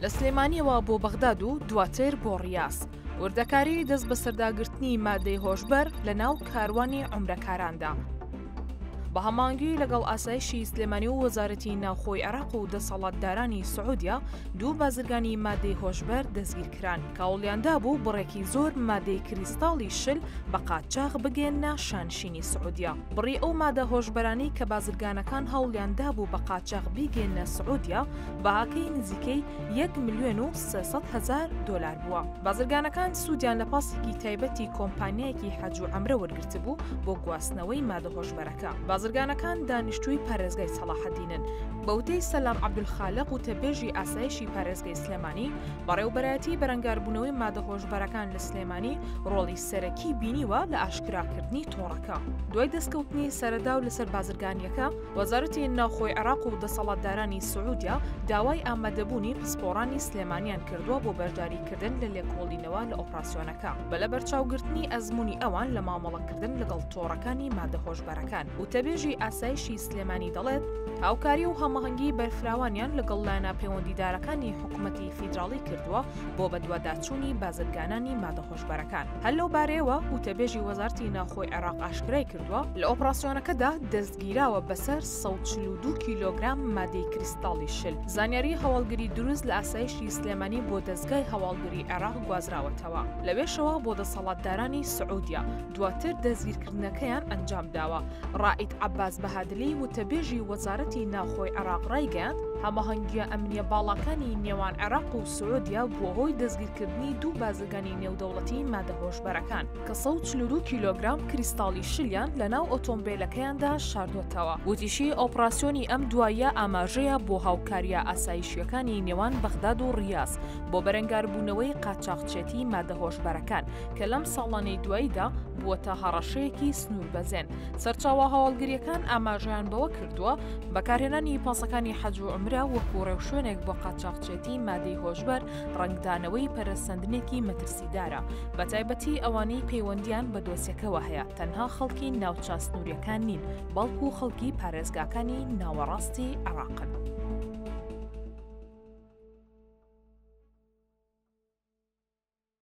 لە سلێمانییەوە بۆ بەغداد و دواتر بۆ ڕیاز. وردەکاری دەستبەسەرداگرتنی مادەی هۆشبەر لە ناو کاروانی عومرەکاراندا. بە هەماهەنگی لەگەڵ ئاسایشی سلێمانی و وەزارەتی ناوخۆی عێراق و دەسەڵاتدارانی سعودیە، دوو بازرگانی مادەی هۆشبەر دەستگیرکران کە هەوڵیاندابوو بڕێکی زۆر مادەی کریستاڵی شل بە قاچاخ بگەیەننە شانشینی سعودیە. بڕی ئەو مادە هۆشبەرانەی کە بازرگانەکان هەوڵیاندابوو بە قاچاخ بیگەیەننە سعودیە، بەهاکەی نزیکەی یەک ملیۆن و 300 هەزار دۆلار بووە. بازرگانەکان سوودیان لە پاسێکی تایبەتی کۆمپانیایەکی حەج و عەمرە وەرگرتبوو بۆ گواستنەوەی مادە هۆشبەرەکە. بازرگانەکان دانیشتووی پارێزگای سەڵاحەدینن. بە وتەی سەلام عەبدولخالق وتەبێژی ئاسایشی پارێزگای سلێمانی، بەڕێوەبەرایەتی بەرەنگاربوونەوەی مادە هۆشبەرەکان لە سلێمانی ڕۆڵی سەرەکی بینیوە لە ئاشکراکردنی تۆڕەکە. دوای دەستکەوتنی سەرەداو لەسەر بازرگانییەکە، وەزارەتی ناوخۆی عێراق و دەسەڵاتدارانی سعودیە داوای ئامادەبوونی پسپۆڕانی سلێمانیان کردووە بۆ بەشداریکردن لە لێکۆڵینەوە لە ئۆپراسیۆنەکە بە لەبەرچاوگرتنی ئەزموونی ئەوان لە مامەڵەکردن لەگەڵ تۆڕەکانی مادە هۆشبەرەکان. وتەبێژی ئاسایشی سلێمانی دەڵێت، هاوکاری و هەماهەنگی بەرفراوانیان لەگەڵ لایەنە پەیوەندیدارەکانی حکومەتی فیدراڵی کردووە بۆ بەدواداچوونی بازرگانانی مادە هۆشبەرەکان. هەر لەو بارەیەوە وتەبێژی وەزارەتی ناوخۆی عێراق ئاشکرای کردووە، لە ئۆپراسیۆنەکەدا دەستگیراوە بەسەر 142 کیلۆگرام مادەی کریستاڵی شل. زانیاری هەواڵگری دروست لە ئاسایشی سلێمانی بۆ دەزگای هەواڵگری عێراق گوازراوەتەوە، لەوێشەوە بۆ دەسەڵاتدارانی سعودیە، دواتر دەستگیرکردنەکەیان ئەنجامداوە. ڕائید عەباس بەهادلی وتەبێژی وەزارەتی ناوخۆی عێراق ڕایگەیاند، هەماهەنگییە ئەمنییە باڵاکانی نێوان عێراق و سعودیە بووە هۆی دەستگیرکردنی دوو بازرگانی نێودەوڵەتی مادە هۆشبەرەکان، کە 142 کیلۆگرام کریستاڵی شلیان لەناو ئۆتۆمبێلەکەیاندا شاردووەتەوە. وتیشی، ئۆپراسیۆنی ئەم دواییە ئاماژەیە بۆ هاوکارییە ئاسایشییەکانی نێوان بەغداد و ڕیاز بۆ بەرەنگاربوونەوەی قاچاخچێتی مادە هۆشبەرەکان، کە لەم ساڵانەی دواییدا بووەتە هەڕەشەیەکی سنووربەزێن. سەرچاوە هەواڵگرییەکان ئاماژەیان بەوە کردووە، بەکارهێنانی پاسەکانی حەج و عومرە وەکو ڕێوشوێنێک بۆ قاچاخچێتی مادەی هۆشبەر ڕەنگدانەوەی پەرەسەندنێکی مەترسیدارە، بەتایبەتی ئەوانەی پەیوەندییان بە دۆسیەکەوە هەیە تەنها خەڵکی ناوچە سنوورییەکان نین، بەڵکو خەڵکی پارێزگاکانی ناوەڕاستی عێراقن.